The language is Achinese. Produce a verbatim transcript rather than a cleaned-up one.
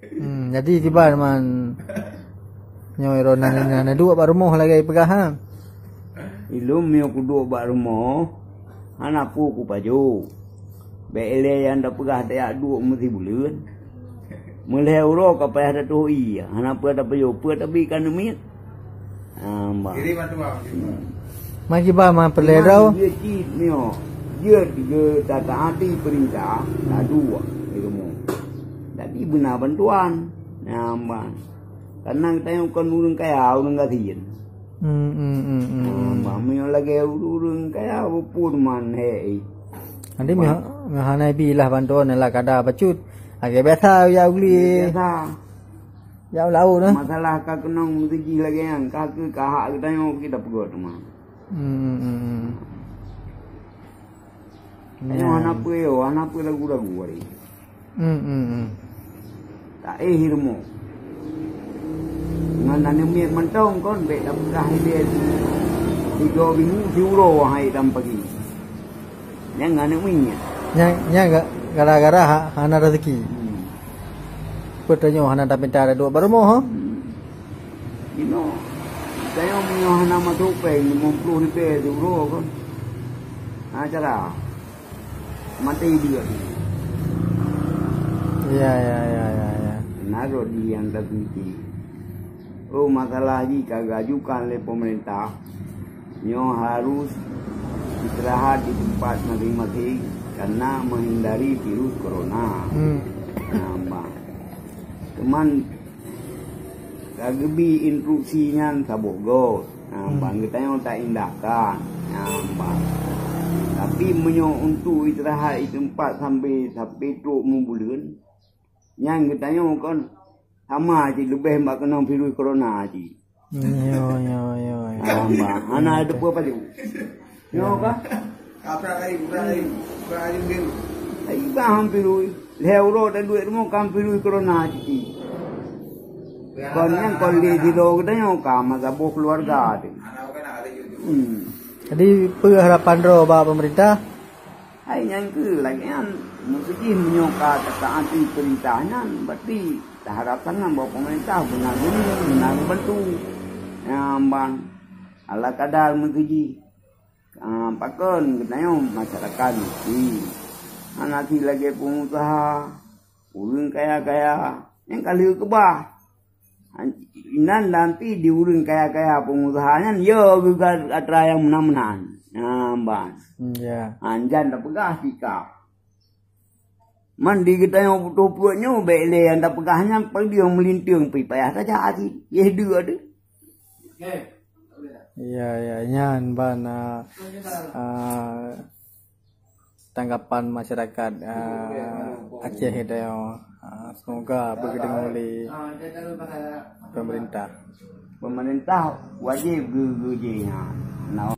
Hmm, jadi kiban man nyoe droeneuh na, na duek bak rumoh lagèe peugah ha. Ilôn meunyoe kuduek bak rumoh, hana peue kupajoh. Bèk ilèe nyang tapeugah tajak duek meusibuleuen. Meulhèe uroe ka payah tatoh ié, hana peue tapajoh, peue tabi keu aneuk miet. Ah, bah. Jadi bantuan. Mai kiban man peureulèe droe. Jeuet cit nyoe, jeuet geutateuati peurintah, taduek di rumoh. Jadi beuna bantuan. Nah, bah. Karena geutanyoe kon ureueng kaya, ureueng gasien. Hmm, hmm, hmm, hmm, hmm. Bah, meunyoe lagèe ureueng kaya, bukon man hèk. Nanti meuh-, meuhana bi lah bantuan lah kada bacut. Lagèe biasa ya uli. Biasa. Ya uli laôt nah. Masalah ka keunong meusijih lagèe nyan, ka keu ka hak geutanyoe kita peugöt teuma. Hmm, hmm, hmm, hmm. Tanyoe hana peue yo, hana peue lagu-lagu hari. Hmm, hmm, hmm. Tak eh ilmu. Ngon aneuk miet mantong kon bèk tapeugah ilèe tiga minggu siuroe hai dalam pagi. Nyang aneuk miet. Nyang, nyang ga-, gara-gara ha-, hana rezeki. Hmm. Peue tanyoe hana tapinta duek bak rumoh ha? Hmm. Inoe, tanyoe meunyoe hana masôk péng limong ploh ribèe siuroe kon. Ha cara. Maté dia. Ya, ya, ya, ya, ya. Naruh di yang tersembunyi. Oh, masalah jih ka geuajukan lé pemerintah, nyoe harus istirahat di tempat masing-masing karena menghindari virus corona. Hmm. Nah, bah. Cuman ka geubi instruksi nyan saboh goe. Nah, hmm, bang geutanyoe taindahkan. Nah, bang. Tapi meunyoe untuk istirahat di tempat sampai, sampai trok meubuleuen, nyan geutanyoe kon sama cit leubeh bak keunong virus corona cit. Yo, yo, yo, yo. Ah, bah. Hana ada peue pajoh. Nyoe ka? Ka prak lain, prak lain, prak lain biru. Ai bah hampir ui. Lhèe uroe taduek rumoh ka hampir ui corona cit. Kon nyan kon lé sidroe geutanyoe ka masa boh keluarga teuh. Hmm. Jadi peue harapan droe bak pemerintah? Hai nyan keuh lagèe nyan, meuseujih meunyoe ka tataati peurintah nyan, berarti taharap sangat bahwa pemerintah beuna geunie, beuna geubantu. Nyan ban ala kadar meuseujih. Ah, pakon geutanyoe masyarakat miskin. Hana cit lagèe pengusaha, ureueng kaya-kaya, nyang ka lheueh keubah. Inan nanti di ureueng kaya-kaya pengusaha nyan, yo geugat atra nyang meunan-meunan. Nah, ban. Hmm, ya. Anjan tapeugah tika. Man di geutanyoe putôh pruet nyoe, bèk lé nyang tapeugah nyan, pang dia meulinteung pih payah tajak cit. Yeh deuek teuh. Ya, ya, nyan ban, ah, ah, tanggapan masyarakat, ah, Aceh itu, ah, semoga beugeudeungoe lé pemerintah. Pemerintah wajéb geu-, geuji nyan.